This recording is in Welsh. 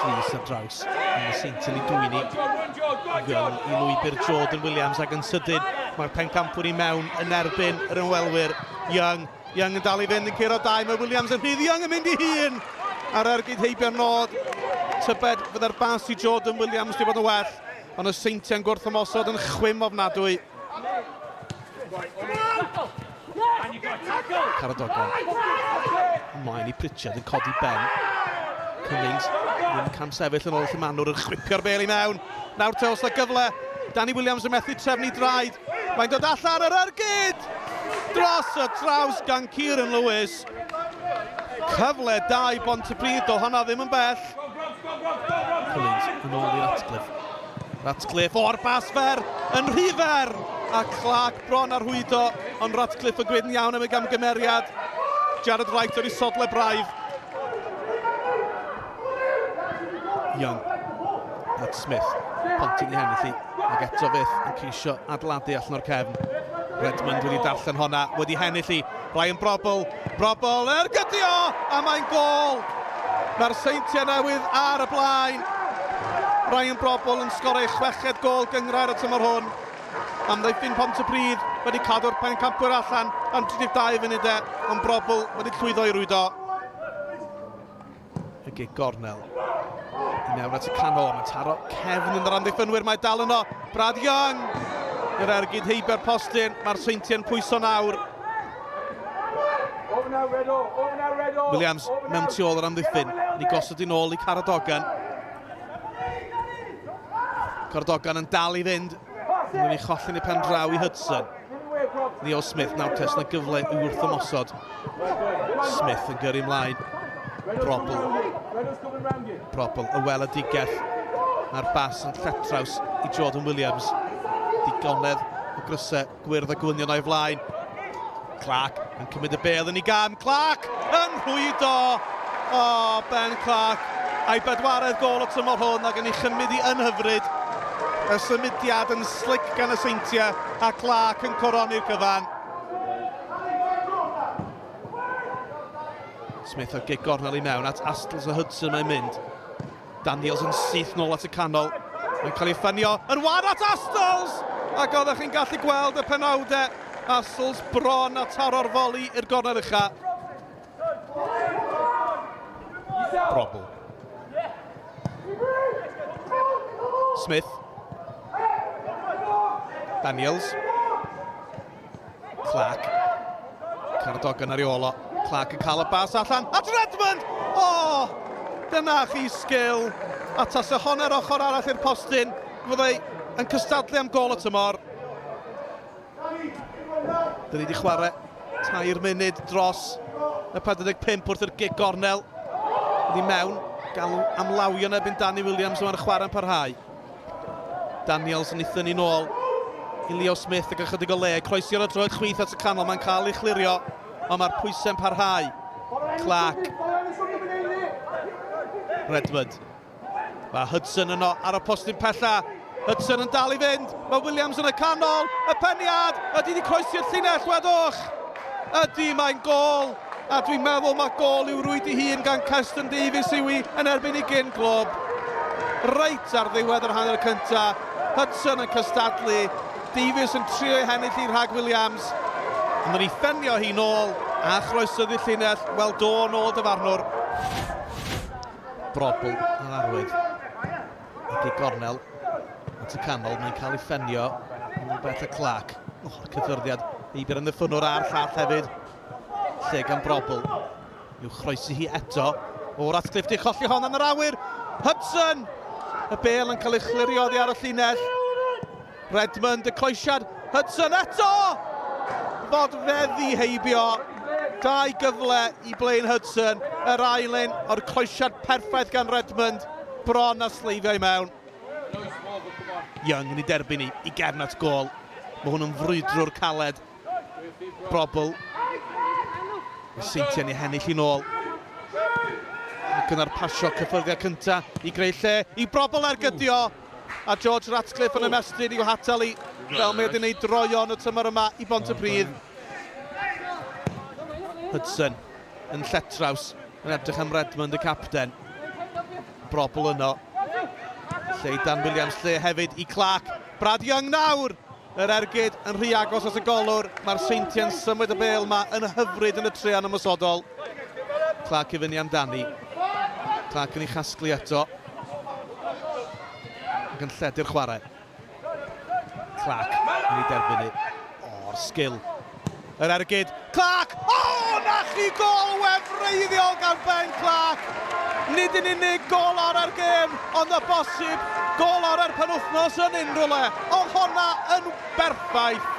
Rees ar draws. Yn y Seintiau i dwyni. Young i lwybr Jordan Williams ac yn sydyn mae'r pencampwr i mewn yn erbyn yr ymwelwyr. Young, Young yn dal i fynd yn curo dau, mae Williams yn rhydd, Young yn mynd i hun ar ergyd heibio'r nod. Tybed fydde'r bas i Jordan Williams wedi bod yn well, ond y Seintiau'n gwrthymosod yn chwim ofnadwy. Caradogan. Ymlaen i Pritchard yn codi ben. Cummings ddim cam sefyll yn ôl y Manwr yn chwipio'r bel i mewn. Nawr te os na gyfle. Danny Williams yn methu trefnu draed. Mae'n dod allan yr ergyd! Dros y traws gan Kieran Lewis. Cyfle da i Bontypridd, do hwnna ddim yn bell. Cummings yn ôl i Ratcliffe. Ratcliffe o'r bas fer yn rhy fer! A Clark bron ar rhwydo, ond Ratcliffe yn gwneud yn iawn am ei gamgymeriad. Jared Wright o'r isodle braidd. Young at Smith. Ponty'n ei hennill i, ac eto fyth yn ceisio adeiladu allan o'r cefn. Redmond wedi darllen honna, wedi hennill i. Ryan Brobl, Brobl ergydio, a mae'n gôl! Mae'r Seintiau Newydd ar y blaen. Ryan Brobl yn sgorio ei chweched gôl gynghrair y tymor hwn. Amddiffyn Pontypridd wedi cadw'r pencampwyr allan am 32 funudau, ond Brobl wedi llwyddo i rwydo. Y gig gornel. I mewn at y canol, mae'n taro cefn yn yr amddiffynwyr, mae dal yno. Brad Young! Yr ergyd heibio'r postyn, mae'r Seintiau'n pwyso nawr. Williams mewn tu ôl yr amddiffyn, ni gosod i'n ôl i Caradogan. Caradogan yn dal i fynd, yn ei cholli'n ei pen draw i Hudson. Leo Smith nawr test na gyfle i wrth ymosod. Smith yn gyrru ymlaen. Probl. Probl, y weledigaeth. Mae'r bas yn lletraws i Jordan Williams. Digonedd o grysau gwyrdd a gwynion o'i flaen. Clark yn cymryd y bel yn ei gam. Clark yn rhwydo! O, oh, Ben Clark a'i bedwaredd gol y tymor hwn ac yn ei chymryd i yn hyfryd. Y symudiad yn slic gan y Seintiau a Clark yn coroni'r cyfan. Smith o gig gornel i mewn at Astles a Hudson mae'n mynd. Daniels yn syth nôl at y canol. Mae'n cael ei ffynio yn wan at Astles! Ac oeddech chi'n gallu gweld y penawdau. Astles bron a taro'r foli i'r gornel ucha. Probl. Smith. Daniels. Clark. Caradogan ar ei ôl o. Clark yn cael y bas allan. At Redmond! O! Oh, dyna chi sgil. A tase honner ochr arall i'r postyn, fyddai yn cystadlu am gol y tymor. Dyn ni wedi chwarae tair munud dros y 45 wrth yr gig gornel. Wedi mewn, galw am lawio yn erbyn Danny Williams, mae'r chwarae'n parhau. Daniels yn ei thynnu nôl i Leo Smith ac ychydig o le. Croesi ar y droed chwith at y canol, mae'n cael ei chlirio, ond mae'r pwysau'n parhau. Clark. Redmond. Mae Hudson yno ar y postyn pella. Hudson yn dal i fynd. Mae Williams yn y canol. Y peniad! Ydy wedi croesi'r llinell, wedwch! Ydy, mae'n gol! A dwi'n meddwl mae gôl i'w rwyd ei hun gan Keston Davies yw i yn erbyn ei gyn glwb. Reit ar ddiwedd yr hanner cynta, Hudson yn cystadlu, Davies yn trio ei hennill hi rhag Williams. Ond yn ei ffenio hi nôl a chroesodd i'r llinell, wel do nôl dyfarnwr. Brobl ar arwydd. Ac ei gornel at y canol, mae'n cael ei ffenio yn bell y Clark. Oh, cyffyrddiad heibio'r amddiffynnwr a'r llall hefyd. Lle gan Brobl. I'w chroesi hi eto. O, Ratcliffe di cholli hon yn yr awyr. Hudson! Y bel yn cael ei chlirio oddi ar y llinell. Redmond, y croesiad. Hudson eto! Fod feddi heibio. Dau gyfle i Blaine Hudson. Yr ail un o'r croesiad perffaith gan Redmond. Bron a sleifio i mewn. Young yn ei derbyn i, i gefn at gol. Mae hwn yn frwydrwr caled. Brobl. Y Seintiau'n ei hennill i'n ôl. Gynnar pasio cyffyrddiad cynta i greu lle i Brobl ergydio. A George Ratcliffe yn ymestyn i'w hatal i fel mae wedi gwneud droion y tymor yma i Bontypridd. Hudson yn lletraws yn edrych am Redmond y capten. Brobbel yno. Lle i Dan Williams, lle hefyd i Clark. Brad Young nawr! Yr ergyd yn rhy agos at y golwr. Mae'r Seintiau'n symud y bêl yma yn hyfryd yn y trean ymosodol. Clark i fyny amdani. Clark yn ei chasglu eto. Ac yn lledu'r chwarae. Clark yn ei derbyn ni. O'r sgil. Yr ergyd. Clark! O, oh, na chi gol wefreiddiol gan Ben Clark! Nid yn unig gol ar yr gêm, ond y bosib gol ar yr penwthnos yn unrhyw le. Oedd honna yn berffaith.